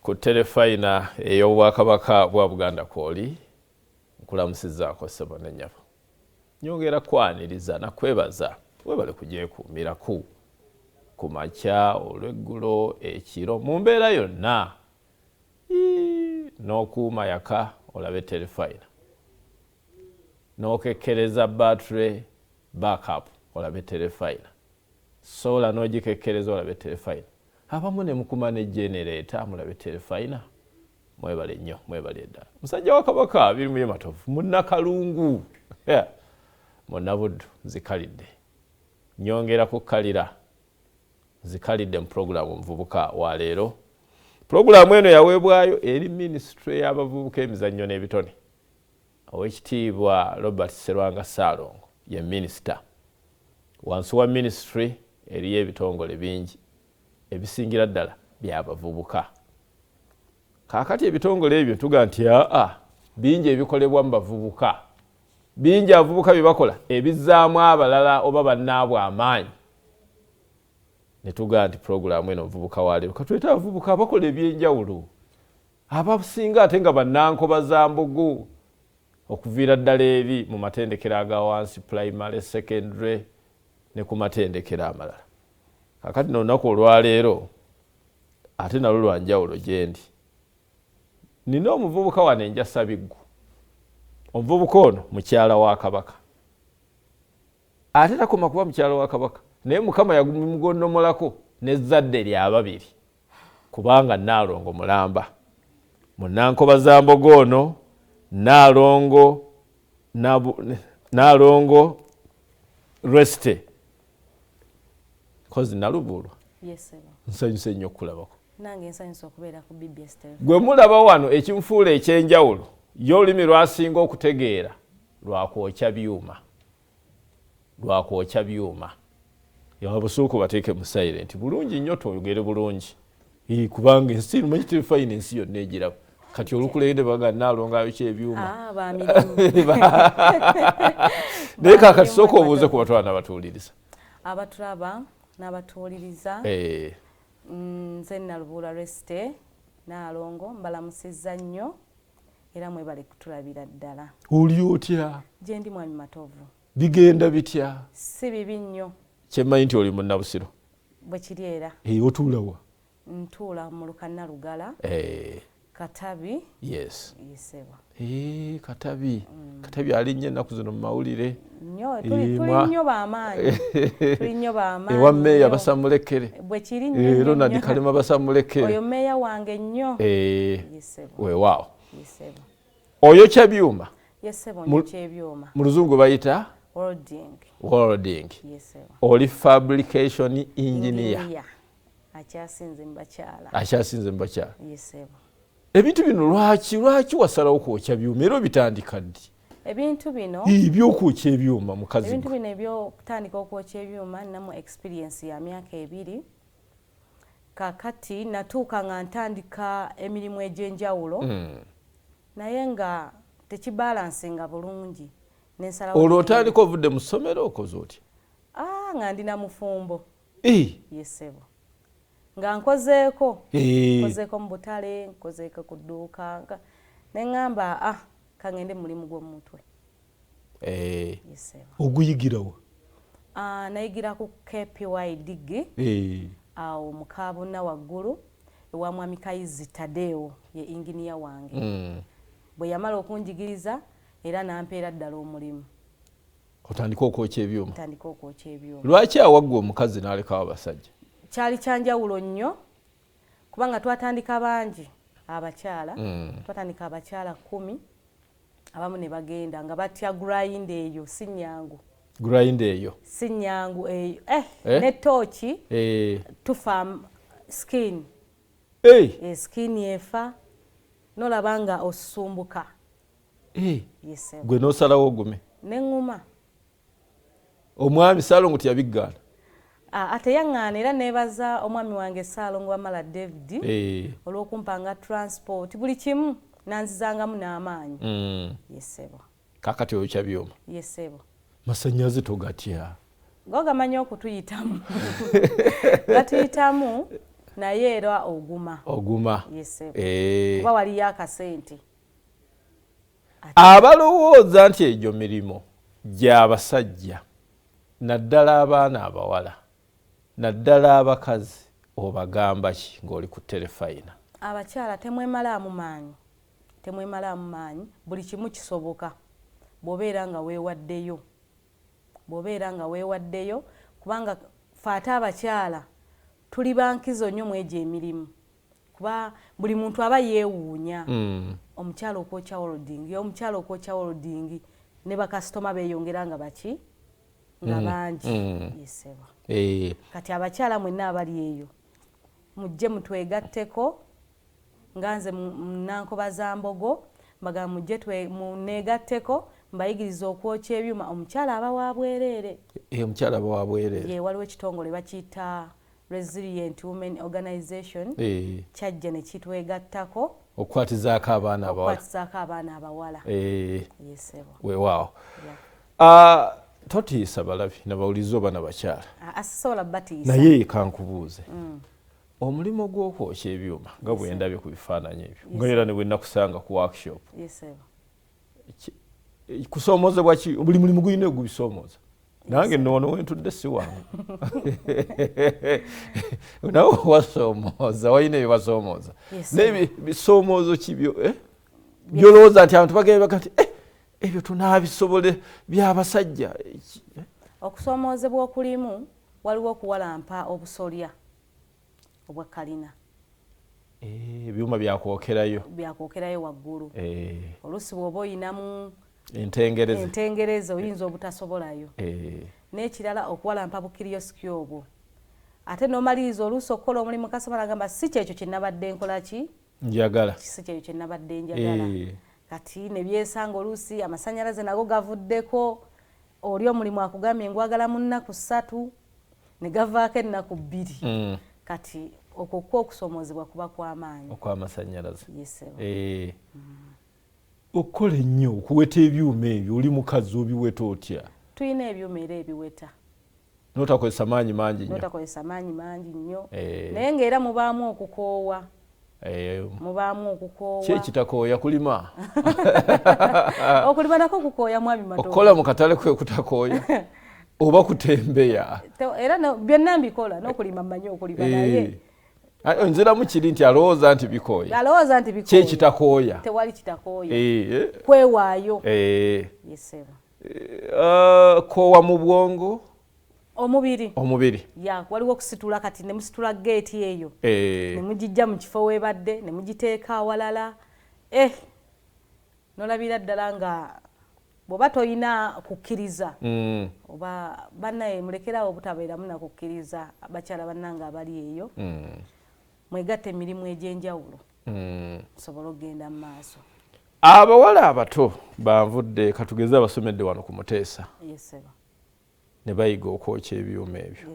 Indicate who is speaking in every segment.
Speaker 1: Ku Terefayina ey'Obwakabaka bwa Buganda kwoli, nkulamusizaako ssebo ne nnyabo. Nyongera kwaniriza na kwebaza webale kugyekuumiraku ku makya, olweggulo, ekiro, mu mbeera yonna. N'okuuma yaka olabe Terefayina. N'okekkereza battery backup olabe Terefayina. Sola n'ogikekkereza olabe Terefayina. Abamu ne mukuma ne generator mulabe Terefayina. Mwebale nnyo, mwebale ddala. Musajja wa Kabaka Birimuye Matovu, Munnakalungu, Munnabuddu, nzikalidde. Nyongera kukkalira, nzikalidde mu pulogulaamu Omuvubuka wa leero. Pulogulaamu eno yaweebwayo eri Minisitule y'Abavubuka Emizannyo n'Ebitone. Oweekitiibwa Robert Sserwanga Ssaalongo ye minisita. Wansi wa minisitule eriyo ebitongole bingi, ebisingira ddala by'abavubuka. Kaakati ebitongole ebyo tuga nti aa bingi ebikolebwa mu bavubuka, bingi abavubuka bye bakola ebizzaamu abalala oba bannaabwe amaanyi. Ne tuga nti pulogulaamu eno Omuvubuka wa leero katulete abavubuka abakola ebyenjawulo, abasinga ate nga bannankoba za mbugu okuviira ddala eri mu matendekero aga wansi, pulayimale, secondary ne ku matendekero amalala. Kaakati no olunaku olwaleero ate nalwo lwa njawulo gye ndi. Nina omuvubuka wano enjasabiggu. Omuvubuka ono mukyala wa Kabaka. Ate takoma kuba mukyala wa Kabaka, naye Mukama yamugonnomolako n'ezzadde lya babiri, kubanga Nnaalongo mulamba. Munnankoba za mbogo ono Nnaalongo Nnaalongo Resty. Kozi Nalubuulwa. Nsanyuse nnyo okukulabako.
Speaker 2: Nange nsanyuse okubeera ku BBS TV.
Speaker 1: Gwe mulaba wano ekimufuula eky'enjawulo, ye olulimi lw'asinga okutegeera lwa kwokya byuma. Lwa kwokya byuma. Ababusuuku bateeke mu silent bulungi nnyo, twogere bulungi. Kubanga ensi manyi terefayina ensi yonna egiraba. Kati olukulengedde baga Nnaalongo ayokya ebyuma. Naye kaakati sooka obuuze ku batwala n'abatuwuliriza.
Speaker 2: Abatulaba n'abatuwuliriza. Nze Nalubuulwa Resty Nnaalongo, mbalamusizza nnyo era mwebale kutulabira ddala.
Speaker 1: Oli otya?
Speaker 2: Gye ndi Mwami Matovu.
Speaker 1: Bigenda bitya?
Speaker 2: Si bibi nnyo.
Speaker 1: Kyemmanyi nti oli Munnabusiro.
Speaker 2: Bwe kiri era.
Speaker 1: Otuula wa?
Speaker 2: Ntuula mu Lukanalugala. Katabi.
Speaker 1: Yes.
Speaker 2: Yesebo.
Speaker 1: Katabi. Katabi ali nnyo ennaku zino mu mawulire.
Speaker 2: Nnyo, tuli nnyo b'amaanyi. Tuli nnyo b'amaanyi.
Speaker 1: Ewa Mmeeya Basamulekere.
Speaker 2: Bwe kiri nnyo.
Speaker 1: Ronald Kalema Basamulekere.
Speaker 2: Oyo mmeeya wange nnyo. Yesebo.
Speaker 1: Weewaawo.
Speaker 2: Yesebo.
Speaker 1: Oyokya byuma.
Speaker 2: Yesebo, njokya ebyuma.
Speaker 1: Mu luzungu bayita?
Speaker 2: Welding.
Speaker 1: Welding.
Speaker 2: Yesebo.
Speaker 1: Oli fabrication engineer.
Speaker 2: Akyasinze mu bakyala.
Speaker 1: Akyasinze mu bakyala.
Speaker 2: Yesebo.
Speaker 1: Ebintu bino lwaki wasalawo kwokya byuma era obitandika ddi?
Speaker 2: Ebintu bino
Speaker 1: ebyokwokya ebyuma mukazi.
Speaker 2: Ebintu bino ebyokutandika okwokya ebyuma nnamu experience ya myaka 2. Kakati natuuka nga ntandika emirimu egy'enjawulo. Naye nga tekibalansinga bulungi.
Speaker 1: Olwo otandika ovudde mu ssomero okoze otya?
Speaker 2: Nga ndi na mufumbo. Yesebo. Nga nkozeeko. Nkozeeko mu butale, nkozeeko ku dduuka. Ne ŋŋamba, kangende mu mulimu gw'omutwe. Yesebo.
Speaker 1: Oguyigirawa?
Speaker 2: Nayigira ku KPY Digi. Awo mu Kaabuna waggulu ewa Mwami Kayizi Tadeo ye inginiya wange. Bwe yamala okunjigiriza era n'ampeera ddala omulimu.
Speaker 1: Otandika okwokya ebyuma?
Speaker 2: Ntandika okwokya ebyuma.
Speaker 1: Lwaki awaggwa omukazi n'alekawo abasajja?
Speaker 2: Kyali kya njawulo nnyo kubanga twatandika bangi abakyala. Twatandika abakyala 10 abamu ne bagenda nga batya grind eyo si nnyangu.
Speaker 1: Grind eyo?
Speaker 2: Si nnyangu eyo. Ne tooki tufa skin. Skin efa n'olaba nga osumbuka.
Speaker 1: Gwe n'osalawo ogume?
Speaker 2: Ne ŋŋuma.
Speaker 1: Omwami Ssaalongo teyabiggaana?
Speaker 2: Ate yaŋŋaana era neebaza omwami wange Ssaalongo Wamala David olw'okumpanga transport buli kimu nanzizangamu n'amaanyi. Yesebo.
Speaker 1: Kaakati oyokya byuma?
Speaker 2: Yesebo.
Speaker 1: Masannyalaze togatya?
Speaker 2: Go gamanyi okutuyitamu. Gatuyitamu. Naye era oguma.
Speaker 1: Oguma.
Speaker 2: Kuba waliyo akasente.
Speaker 1: Abalowooza nti egyo mirimu gy'abasajja, naddala abaana abawala, naddala abakazi, obagamba ki ng'oli ku terefayina?
Speaker 2: Abakyala temwemalaamu maanyi, temwemalaamu maanyi, buli kimu kisoboka bw'obeera nga weewaddeyo, bw'obeera nga weewaddeyo, kubanga ffe ate abakyala tuli bankizo nnyo mu egyo emirimu, kuba buli muntu aba yeewuunya omukyala okwokya welding, omukyala okwokya welding, ne bakasitoma beeyongera nga baki nga bangi. Yeseba. Kati abakyala mwenna abali eyo mujje mutwegatteko, nga nze Nankoba za Mbogo mbagamba mujje muneegatteko, mbayigiriza okwokya ebyuma. Omukyala aba wa bwereere.
Speaker 1: Omukyala aba wa bwereere.
Speaker 2: Ye, waliwo ekitongole bakiyita Resilient Women Organization, kyajja ne kitwegattako
Speaker 1: okukwatizaako abaana abawala.
Speaker 2: Okukwatizaako abaana abawala. Yesebo.
Speaker 1: Weewaawo. Totiisa balabi nabawuliza oba nabakyala.
Speaker 2: Asisobola batiisa.
Speaker 1: Naye kankubuuze, omulimu gw'okwokya ebyuma nga bwe ndabye ku bifaananyi ebyo, nga era ne bwe nakusanga ku workshop, kusoomozebwa ki? Buli mulimu gulina ogubisoomooza. Nange nno wano wentudde si wangu, nawe wasoomooza, walina ebibasoomooza. Naye bisoomoozo ki byo byolowooza nti abantu bagenda baga nti ebyo tunaabisobole byabasajja?
Speaker 2: Okusoomoozebwa okulimu, waliwo okuwalampa obusolya obwa kalina.
Speaker 1: Ebyuma byakwokerayo.
Speaker 2: Byakwokerayo waggulu. Oluusi bw'oba oyinamu
Speaker 1: entengereze,
Speaker 2: entengereze oyinza obutasobolayo. N'ekirala okuwalampa bukiriyosiki obwo, ate n'omaliriza oluusi okukola omulimu, kasoma nagamba si kyekyo kye nabadde nkola ki
Speaker 1: njagala,
Speaker 2: si kyekyo kye nabadde njagala. Kati ne byesanga oluusi amasannyalaze nago gavuddeko, oli omulimu akugambye ngwagala mu nnaku 3 ne gavaako ennaku 2. Kati okwo kwo okusomoozebwa kuba kw'amaanyi.
Speaker 1: Okw'amasannyalaze. Okukola ennyo okuweta ebyuma ebyo, oli mukazi obiweta otya?
Speaker 2: Tulina ebyuma era ebiweta.
Speaker 1: N'otakozesa maanyi mangi nnyo.
Speaker 2: N'otakozesa maanyi mangi nnyo. Naye ng'era mubaamu okukoowa. Mubaamu okukoowa.
Speaker 1: Ki ekitakooya? Kulima?
Speaker 2: Okulima nako kukooya, mwami Matovu.
Speaker 1: Okukola mu katale kwe kutakooya oba kutembeya?
Speaker 2: Era byonna mbikola, n'okulima mmanyi okulima, naye
Speaker 1: nziramu kiri nti alowooza nti bikooya.
Speaker 2: Alowooza nti bikooya.
Speaker 1: Ki ekitakooya?
Speaker 2: Tewali kitakooya. Kwewaayo. Yesebo.
Speaker 1: Koowa mu bwongo?
Speaker 2: Omubiri.
Speaker 1: Omubiri.
Speaker 2: Ya, waliwo okusitula, kati ne musitula geeti eyo. Ne mugijja mu kifo weebadde, ne mugiteeka awalala. Nolabira ddala nga bw'oba toyina kukkiriza, oba bannaye mulekerawo obutabeeramu na kukkiriza. Abakyala bannange abali eyo, mwegatte emirimu egy'enjawulo, musobole okugenda mu maaso.
Speaker 1: Abawala abato banvudde, katugeze abasomedde wano ku Muteesa, ne bayiga okwokya ebyuma ebyo,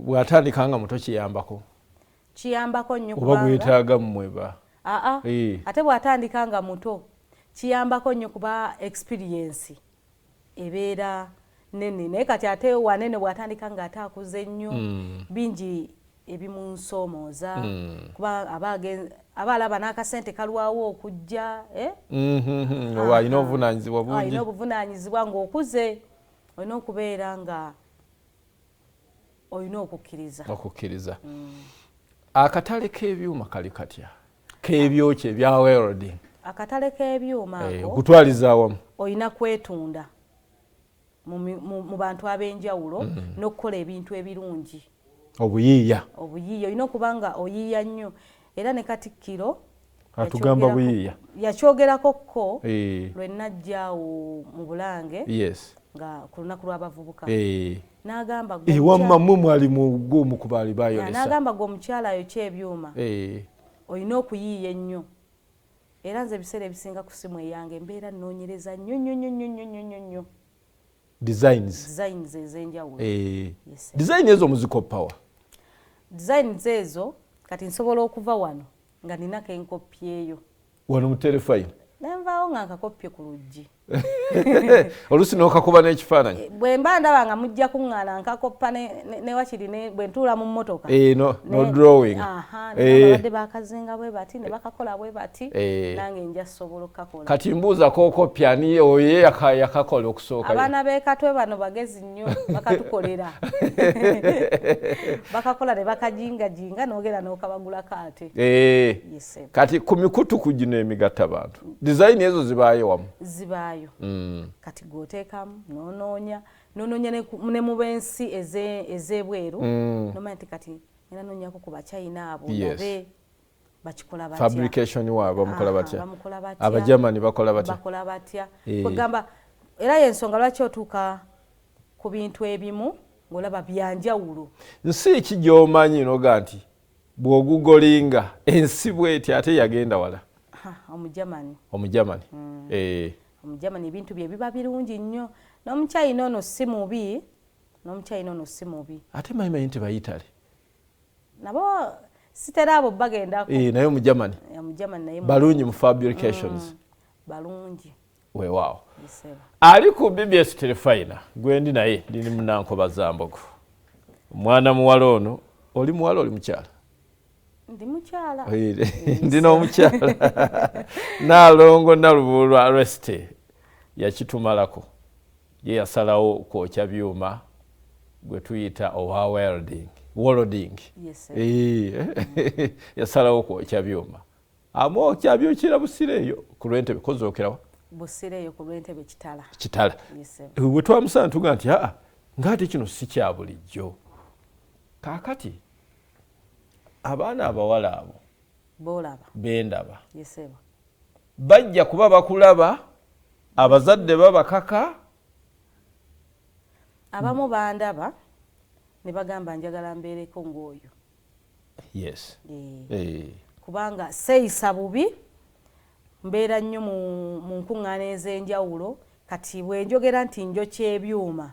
Speaker 1: bw'atandika nga muto kiyambako?
Speaker 2: Kiyambako nnyo.
Speaker 1: Oba bwetaaga mmwe ba?
Speaker 2: Aa, ate bw'atandika nga muto kiyambako nnyo, kuba experience ebeera nene. Naye kati ate wanene bw'atandika ng'ate akuze nnyo, bingi ebimunsoomooza, kuba aba alaba n'akasente kalwawo okujja.
Speaker 1: Oba alina obuvunaanyizibwa bungi.
Speaker 2: Alina obuvunaanyizibwa. Ng'okuze olina okubeera nga olina okukkiriza.
Speaker 1: Okukkiriza. Akatale k'ebyuma kali katya, k'ebyokya ebya welding?
Speaker 2: Akatale k'ebyuma ako,
Speaker 1: okutwaliza awamu.
Speaker 2: Olina kwetunda mu bantu ab'enjawulo n'okukola ebintu ebirungi.
Speaker 1: Obuyiiya.
Speaker 2: Obuyiiya, olina okuba nga oyiiya nnyo. Era ne Katikkiro
Speaker 1: atugamba buyiiya.
Speaker 2: Yakyogerako ko lwe najjaawo mu Bulange nga ku lunaku lw'abavubuka, n'agamba
Speaker 1: Ewamma mmwe mwali mu ku baali bayolesa.
Speaker 2: N'agamba gwe omukyala ayokya ebyuma olina okuyiiya ennyo. Era nze ebiseera ebisinga ku simu eyange mbeera nnoonyereza nnyo nnyo nnyo nnyo nnyo nnyo nnyo.
Speaker 1: Designs.
Speaker 2: Designs ez'enjawulo.
Speaker 1: Design ezo muzikoppawa?
Speaker 2: Designs ezo kati nsobola okuva wano nga nina kenkopyeyo.
Speaker 1: Wano mu terefayina?
Speaker 2: Nenvaawo nga nkakopye ku luggi.
Speaker 1: Oluusi n'okakuba n'ekifaananyi.
Speaker 2: Bwe mba ndaba nga mujja kuŋŋaana nkakoppa ne wakiri bwe ntuula mu mmotoka.
Speaker 1: No drawing.
Speaker 2: Babadde bakazinga bwe bati ne bakakola bwe bati, nange nja sobola okukakola.
Speaker 1: Kati mbuuza kookopya ani oyo yakakola okusooka?
Speaker 2: Abaana b'e Katwe bano bagezi nnyo, bakatukolera. Bakakola ne bakajingajinga n'ogenda n'okabagulako ate.
Speaker 1: Kati ku mikutu ku gino emigattabantu, design ezo zibaayo wamu?
Speaker 2: Zibaayo. Kati gw'oteekamu n'onoonya ne mu b'ensi ez'ebweru, n'omanya nti kati ngenda noonyako ku Bachina abo ndabe bakikola batya.
Speaker 1: Fabrication waabwe bamukola batya? Abagermany bakola batya?
Speaker 2: Bakola batya? Kwegamba era y'ensonga lwaki otuuka ku bintu ebimu ng'olaba byanjawulo.
Speaker 1: Nsi ki gy'omanyi n'oga nti bw'ogugolinga ensi bw'eti ate yagenda wala?
Speaker 2: Omugermany.
Speaker 1: Omugermany.
Speaker 2: Omugermany ebintu bye biba birungi nnyo. N'omuchina ono si mubi.
Speaker 1: Ate manyi nti Bayitale.
Speaker 2: Nabo sitera abo bagendako.
Speaker 1: Naye Omugermany.
Speaker 2: Omugermany naye
Speaker 1: balungi mu fabrications.
Speaker 2: Balungi.
Speaker 1: Weewaawo. Ali ku BBS Terefayina gwendi naye ndi Munnankoba Zambogo. Omwana muwala ono, oli muwala oli mukyala?
Speaker 2: Ndi mukyala.
Speaker 1: Ndi n'omukyala. Naalongo Nalubulwa Resty yakitumalako. Ye yasalawo kwokya byuma gwe tuyita owa welding. Welding. Yasalawo kwokya byuma. Amwokya byokira Busiro eyo ku lw'entebe kozookerawa?
Speaker 2: Busiro eyo ku lw'entebe Kitala.
Speaker 1: Kitala. Bwe twamusanga tuga nti aa ng'ate kino si kya bulijjo. Kaakati abaana abawala abo
Speaker 2: boolaba
Speaker 1: bendaba bajja kuba bakulaba, abazadde babakaka.
Speaker 2: Abamu bandaba ne bagamba njagala mbeereko ng'oyo.
Speaker 1: Yes.
Speaker 2: Kubanga seeyisa bubi, mbeera nnyo mu nkuŋŋaana ez'enjawulo. Kati bwe njogera nti njokya ebyuma,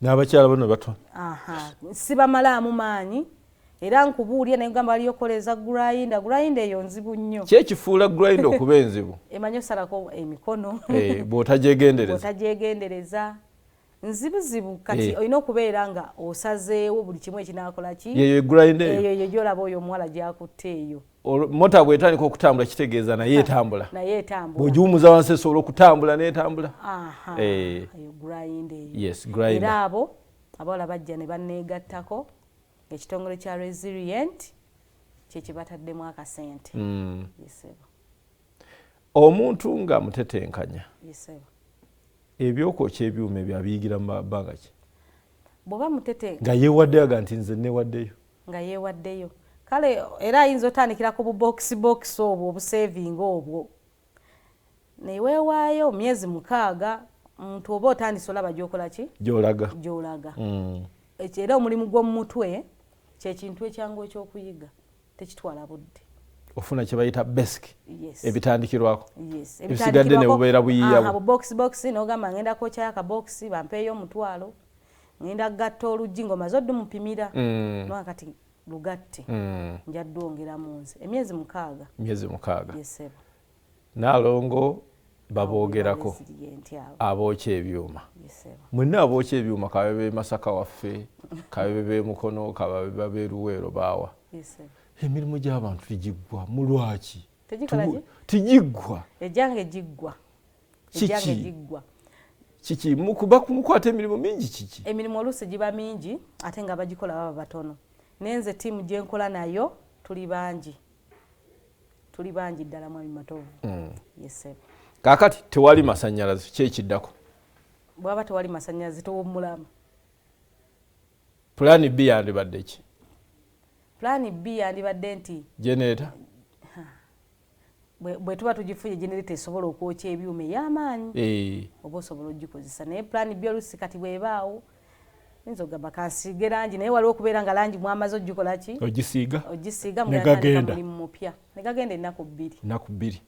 Speaker 1: n'abakyala bano batono.
Speaker 2: Sibamalaamu maanyi. Era nkubuulira naye gamba waliyo koleza grinder. Grinder eyo nzibu nnyo.
Speaker 1: Kyekifuula grinder okuba enzibu?
Speaker 2: Emanyi osalako emikono.
Speaker 1: Bw'otagyegendereza.
Speaker 2: Nzibuzibu kati olina okubeera nga osazeewo buli kimu ekinaakola ki.
Speaker 1: Yeyo grinder eyo.
Speaker 2: Eyo gy'olaba oyo omuwala gy'akutte eyo.
Speaker 1: Mota bw'etandika okutambula kitegeeza naye etambula.
Speaker 2: Naye etambula.
Speaker 1: Bw'ogiwummuza wansi esobola okutambula n'etambula.
Speaker 2: Eyo grinder eyo.
Speaker 1: Yes, grinder.
Speaker 2: Era abo abawala bajja ne banneegattako. Ekitongole kya Resilient kye kibataddemu akasente.
Speaker 1: Omuntu nga mutetenkanya. Ebyokwokya ebyuma ebyo abiyigira mu bbanga ki?
Speaker 2: Bw'oba mutete
Speaker 1: nga yeewaddeyo aga nti nze neewaddeyo.
Speaker 2: Nga yeewaddeyo. Kale era ayinza otandikira ku bubokisi bokisi obwo obusevinga obwo. Ne weewaayo myezi 6 muntu oba otandise olaba gy'okola ki?
Speaker 1: Gy'olaga.
Speaker 2: Gy'olaga. Era omulimu gw'omutwe kye kintu ekyangu ekyokuyiga, tekitwala budde.
Speaker 1: Ofuna kye bayita basic. Ebitandikirwako. Ebisigadde ne bubeera buyiiya.
Speaker 2: Bubokisi bokisi n'ogamba ngenda kwokyayo akabokisi bampeeyo 500, ngenda gatta oluggi ng'omaze oddumupimira. N'oga kati lugatte. Nja ddwongeramu nze. Emyezi 6.
Speaker 1: Myezi 6. Naalongo baboogerako abookya ebyuma. Mwenna abookya ebyuma kababe Masaka waffe, kababe b'e Mukono, kababe b'e Luweero baawa. Emirimu gy'abantu tegiggwa mu lwaki? Tegiggwa.
Speaker 2: Ejjange giggwa. Ejjange giggwa.
Speaker 1: Kiki mukwata emirimu mingi kiki?
Speaker 2: Emirimu oluusi giba mingi ate nga bagikola baba batono. Naye nze ttiimu gye nkola nayo tuli bangi. Tuli bangi ddala Mwami Matovu.
Speaker 1: Kaakati tewali masannyalaze ki ekiddako?
Speaker 2: Bw'aba tewali masannyalaze towummulamu.
Speaker 1: Pulaani B yandibadde ki?
Speaker 2: Pulaani B yandibadde nti
Speaker 1: generator.
Speaker 2: Bwe tuba tugifunye generator esobola okwokya ebyuma ey'amaanyi. Oba osobola ogikozesa. Naye pulaani B oluusi kati bw'ebaawo nyinza okugamba kansiige langi, naye waliwo okubeera nga langi mwamaze ogikola ki?
Speaker 1: Ogisiiga.
Speaker 2: Ogisiiga mugenda mulimu mupya. Ne gagenda ennaku 2.
Speaker 1: Ennaku 2.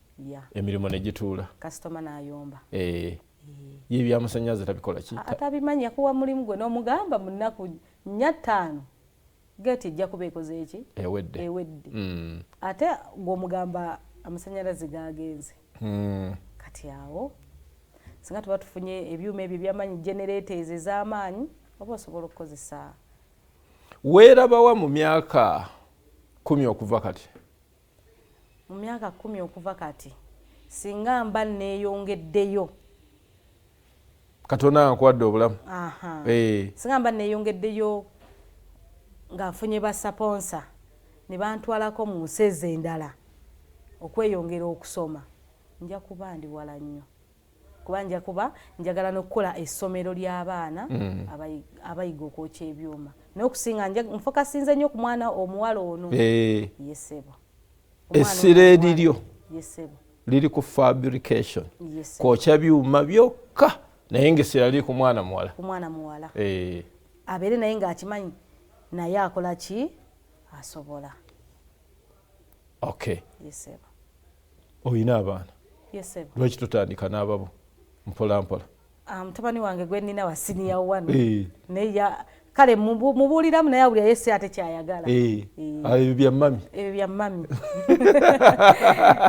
Speaker 1: Emirimu ne gituula.
Speaker 2: Kasitoma n'ayomba.
Speaker 1: Ye ebyamasannyalaze tabikola ki?
Speaker 2: Atabimanyi yakuwa mulimu gwe n'omugamba mu nnaku 4 5 geeti ejja kuba ekoze eki?
Speaker 1: Ewedde.
Speaker 2: Ewedde. Ate gw'omugamba amasannyalaze gagenze. Kati awo Singa tuba tufunye ebyuma ebyo ebyamaanyi, generators ez'amaanyi, oba osobola okukozesa.
Speaker 1: Weerabawa mu myaka 10 okuva kati?
Speaker 2: Mu myaka 10 okuva kati, singa mba neeyongeddeyo,
Speaker 1: Katonda nkuwadde obulamu,
Speaker 2: singa mba neeyongeddeyo nga nfunye ba sponsor ne bantwalako mu nsi ez'endala okweyongera okusoma, nja kuba ndi wala nnyo, kuba nja kuba njagala n'okukola essomero ly'abaana abayiga okwokya ebyuma. Naye okusinga nfocusinze nnyo ku mwana omuwala ono. Yesebo.
Speaker 1: Essira eriryo liri ku fabrication, kwokya byuma byokka, naye ngaessira liri ku mwana muwala.
Speaker 2: Ku mwana muwala, abeere naye ng'akimanyi naye akola ki, asobola. Yesebo.
Speaker 1: Oyina abaana?
Speaker 2: Yesebo.
Speaker 1: Lwaki totandika n'ababo mpola mpola?
Speaker 2: Mutabani wange gwe nnina wa senior one, naye kale mubuuliramu, naye awulira yese ate kyayagala.
Speaker 1: Ebyo bya mummy.
Speaker 2: Ebyo bya mummy,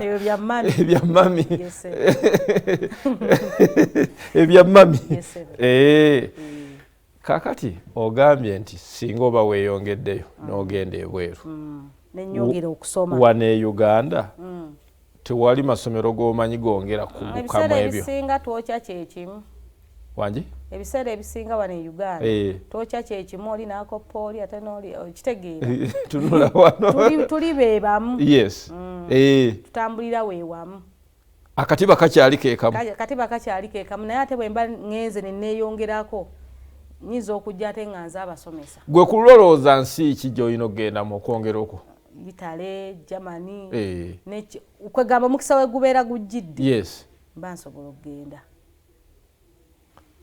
Speaker 2: ebyo bya mummy.
Speaker 1: Ebya mummy, ebya mummy. Kakati ogambye nti singa oba weeyongeddeyo n'ogenda ebweru,
Speaker 2: nenyongera okusoma.
Speaker 1: Wano e Uganda tewali masomero g'omanyi gongera kugukamu?
Speaker 2: Ebiseera
Speaker 1: Ebyo
Speaker 2: ebisinga twokya kyekimu.
Speaker 1: Wangi?
Speaker 2: Ebiseera ebisinga wano e Uganda twokya kyekimu, oli n'akoppa oli, ate n'oli okitegeera.
Speaker 1: Tunula wano.
Speaker 2: Tuli beebamu. Tutambulira weewamu.
Speaker 1: Akatiba kakyali keekamu.
Speaker 2: Katiba kakyali keekamu, naye ate bwe mba ŋŋenze ne neeyongerako, nyinza okujja ate nga nze abasomesa.
Speaker 1: Gwe ku lulolowooza nsi ki gy'olina okugendamu okwongera okwo?
Speaker 2: Italy, Germany. Kwegamba omukisa we gubeera gujjidde, mba nsobola okugenda.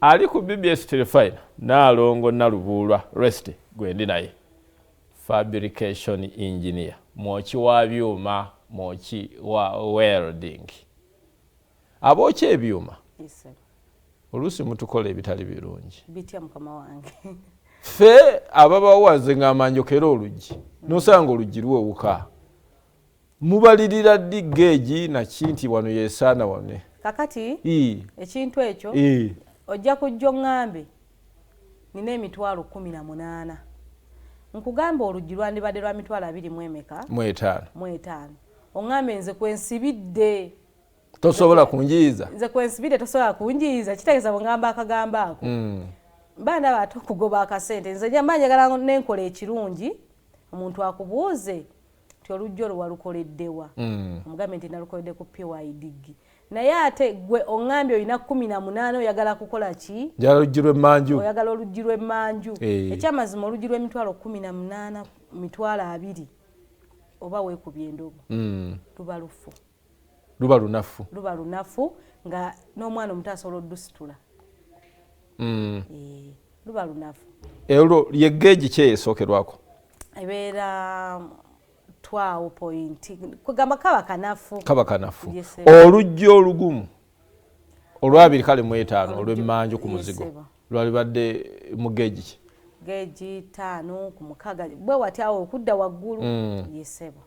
Speaker 1: Ali ku BBS Terefayina, Naalongo Nalubuulwa Resty gwendi naye, fabrication engineer, mwoki wa byuma, mwoki wa welding. Abookya ebyuma oluusi mutukola ebitali birungi.
Speaker 2: Bitya, mukama wange?
Speaker 1: Ffe ababawa, nze ngamba njokera oluggi, nosanga oluggi lwewuka. Mubalirira ddi geegi naki nti wano yesaana wane?
Speaker 2: Kakati ekintu ekyo, ojja kujja oŋŋambe nina 180,000, nkugamba oluggi lwandibadde lwa mitwalo abiri mu emeka?
Speaker 1: Mu etaano.
Speaker 2: Mu etaano. Oŋŋambe nze kwensibidde.
Speaker 1: Tosobola kunjiyiza.
Speaker 2: Nze kwensibidde, tosobola kunjiyiza. Kitegeeza bwe ŋŋamba akagambo ako, mba ndaba ate okugoba akasente. Nze mba njagala nenkola ekirungi, omuntu akubuuze nti oluggi olwo walukoleddewa? Omugambe nti nalukoledde ku PYDG. Naye ate gwe oŋŋambye olina 18, oyagala kukola ki?
Speaker 1: Njagala oluggi lw'emmanju.
Speaker 2: Oyagala oluggi lw'emmanju. Ekyamazima, oluggi lw'emitwalo 18, 20,000, oba weekubye endobo, luba lufu.
Speaker 1: Luba lunafu.
Speaker 2: Luba lunafu, nga n'omwana omuto asobola oddusitula. Luba lunafu.
Speaker 1: Olwo ye geegi ki eyesookerwako?
Speaker 2: Ebeera 12 point, kwegamba kaba kanafu.
Speaker 1: Kaba kanafu.
Speaker 2: Yes.
Speaker 1: Oluggi olugumu olwabiri kale mu etaano olw'emmanju ku muzigo
Speaker 2: Yes,
Speaker 1: lwalibadde mu geegi ki?
Speaker 2: Geegi 5 ku 6, bwe wati awo okudda waggulu. Yesebo.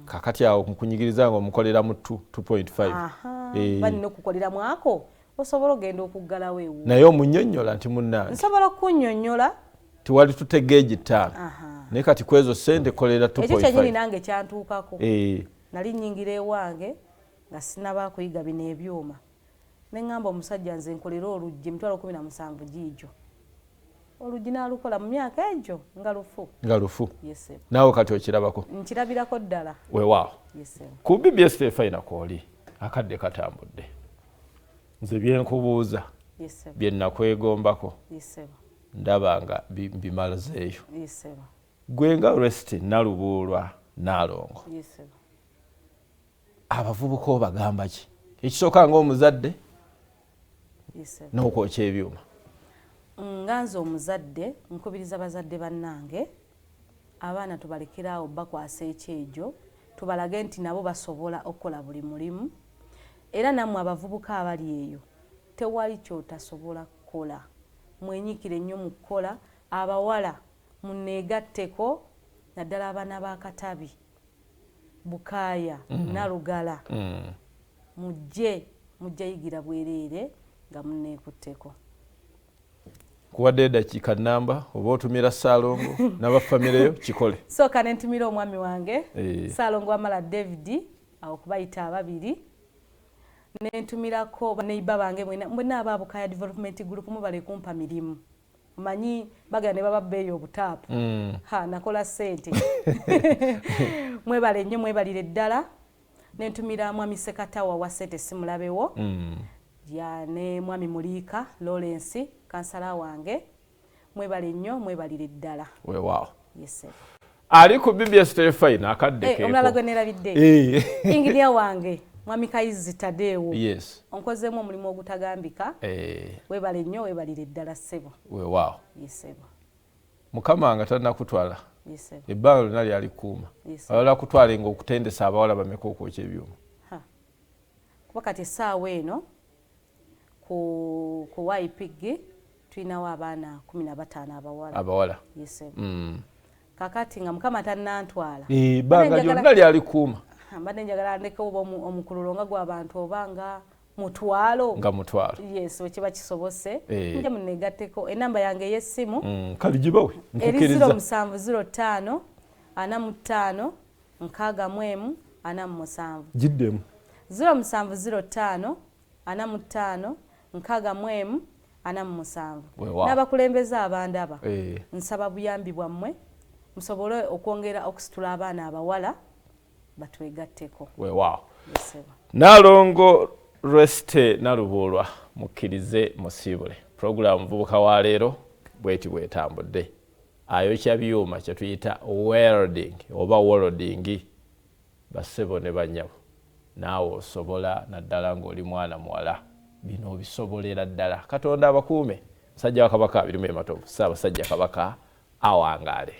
Speaker 1: Kakati awo nkunyigiriza nga omukolera mu 2 2.5.
Speaker 2: Aha, balina okukoleramu ako, osobola ogenda okuggalawo ewu.
Speaker 1: Naye omunyonnyola nti munnange,
Speaker 2: Nsobola okukunnyonnyola.
Speaker 1: Tiwali tute geegi 5, naye kati kwezo sente kolera
Speaker 2: Ekyo kyennyini
Speaker 1: 2.5.
Speaker 2: nange kyantuukako. Nali nnyingira ewange nga sinaba kuyiga bino ebyuma, neŋŋamba omusajja, nze nkolera oluggi 17,000 giigyo. Oluggi n'alukola mu myaka egyo nga lufu.
Speaker 1: Nga lufu.
Speaker 2: Yesebo.
Speaker 1: Naawe kati okirabako?
Speaker 2: Nkirabirako ddala.
Speaker 1: Weewaawo.
Speaker 2: Yesebo.
Speaker 1: Ku BBS Terefayina kwoli, akadde katambudde. Nze byenkubuuza,
Speaker 2: Yesebo.
Speaker 1: bye nakwegombako,
Speaker 2: Yesebo.
Speaker 1: ndaba nga mbimalazeeyo.
Speaker 2: Yesebo.
Speaker 1: Gwe nga Resty Nalubuulwa Naalongo,
Speaker 2: Yesebo.
Speaker 1: abavubuka obagamba ki ekisooka ng'omuzadde
Speaker 2: Yesebo.
Speaker 1: n'okwokya ebyuma?
Speaker 2: Nga nze omuzadde, nkubiriza bazadde bannange, abaana tubalekeraawo bakwasa ekyejo, tubalage nti nabo basobola okukola buli mulimu. Era nammwe abavubuka abali eyo, tewali kyotasobola kukola, mwenyikire nnyo mu kukola. Abawala muneegatteko, naddala abaana b'akatabi Bukaaya, Nalugala, mujje. Mujja yigira bwereere nga munneekutteko.
Speaker 1: Kuwadde eddakiika namba oba otumira Ssaalongo n'abafamireyo kikole.
Speaker 2: Sooka ne ntumira omwami wange Ssaalongo Wamala David, awo kubayita ababiri, ne ntumirako baneiba bange mwenna aba Bukaya Development Group, mubale kumpa mirimu. Omanyi bagenda ne bababba eyo obutaapu. Ha, nakola ssente. Mwebale nnyo, mwebalire ddala. Ne ntumira mwami Sekatawa wa ssente simulabewo. Ya ne mwami Muliika Lawrence, kansala wange. Mwebale nnyo, mwebalire ddala.
Speaker 1: Weewaawo.
Speaker 2: Yes, sir.
Speaker 1: Ali ku BBS Terefayina akadde keeko.
Speaker 2: Omulala gwe neerabidde. Inginiya wange mwami Kayizi Tadeewo. Onkozeemu omulimu ogutagambika. Weebale nnyo, weebalire ddala ssebo.
Speaker 1: Weewaawo.
Speaker 2: Yes, ssebo.
Speaker 1: Mukama nga tannakutwala.
Speaker 2: Yes, ssebo.
Speaker 1: Ebbanga lyonna lyalikuuma.
Speaker 2: Yes, ssebo.
Speaker 1: Ayagala kutwale ng'okutendesa abawala bameka okwokya ebyuma.
Speaker 2: Kuba kati essaawa eno ku YPG tulinawo abaana 15 abawala.
Speaker 1: Abawala.
Speaker 2: Yes, ssebo. Kakati nga Mukama tannantwala.
Speaker 1: Ebbanga lyonna lyalikuuma.
Speaker 2: Mbadde njagala ndeke oba omukululo nga gw'abantu oba nga mutwalo.
Speaker 1: Nga mutwalo.
Speaker 2: Yes, bwe kiba kisobose. Nja munneegatteko. Ennamba yange ey'essimu.
Speaker 1: Kale gibawe,
Speaker 2: Eri
Speaker 1: nkukkiriza.
Speaker 2: ziro musanvu ziro ttaano, ana mu ttaano, nkaaga mu emu, ana mu musanvu.
Speaker 1: Giddemu.
Speaker 2: Ziro musanvu ziro ttaano, ana mu ttaano, nkaaga mu emu, ana mu musanvu.
Speaker 1: Weewaawo.
Speaker 2: N'abakulembeze abandaba. Nsaba buyambi bwammwe musobole okwongera okusitula abaana abawala batwegatteko.
Speaker 1: Weewaawo.
Speaker 2: Yes, sir.
Speaker 1: Nalongo Resty Nalubuulwa, mukkirize musiibule. Pulogulaamu Muvubuka wa leero bweti bwetambudde. Ayokya byuma kye tuyita welding oba welding. Bassebo ne bannyabo, naawe osobola naddala ng'oli mwana muwala. Bino obisobolera ddala. Katonda abakuume. Musajja wa Kabaka abirimu e Matovu, Ssaabasajja Kabaka awangaale.